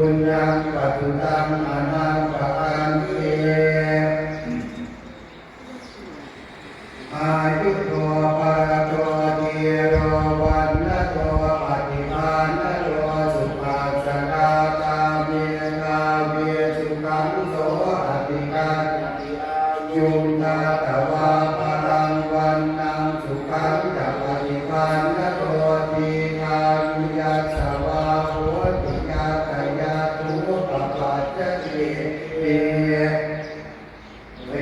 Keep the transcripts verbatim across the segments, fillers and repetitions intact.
puññaṃ pasutaṃ anappakanti. Āyudo balado dhīro vaṇṇado paṭibhāṇado, sukhassa dātā medhāvī sukhaṃ so adhigacchati. Āyuṃ datvā balaṃ vaṇṇaṃ sukhañca paṭibhāṇado, dīghāyu yasavā hoti yattha yatthūpapajjatīti.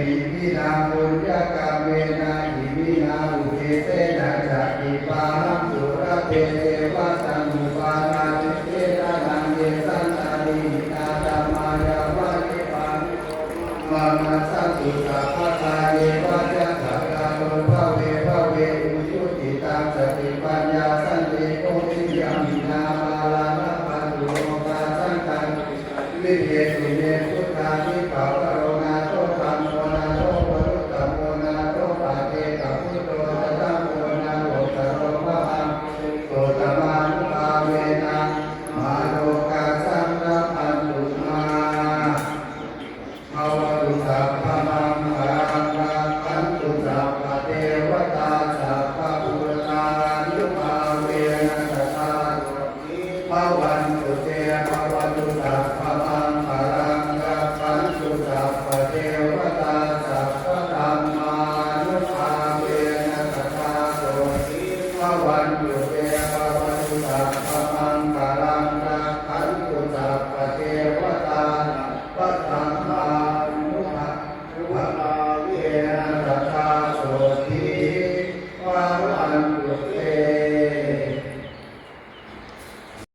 Iminā puññakammena iminā uddisena ca khippāhaṃ sulabhe ceva taṇhupādānachedanaṃ, ye santāne hīnā dhammā yāva nibbānato mamaṃ, nassantu sabbadā yeva yattha jāto bhave bhave. Ujucittaṃ satipaññā sallekho viriyamhinā, mārā labhantu nokāsaṃ kātuñca vividhānaṃ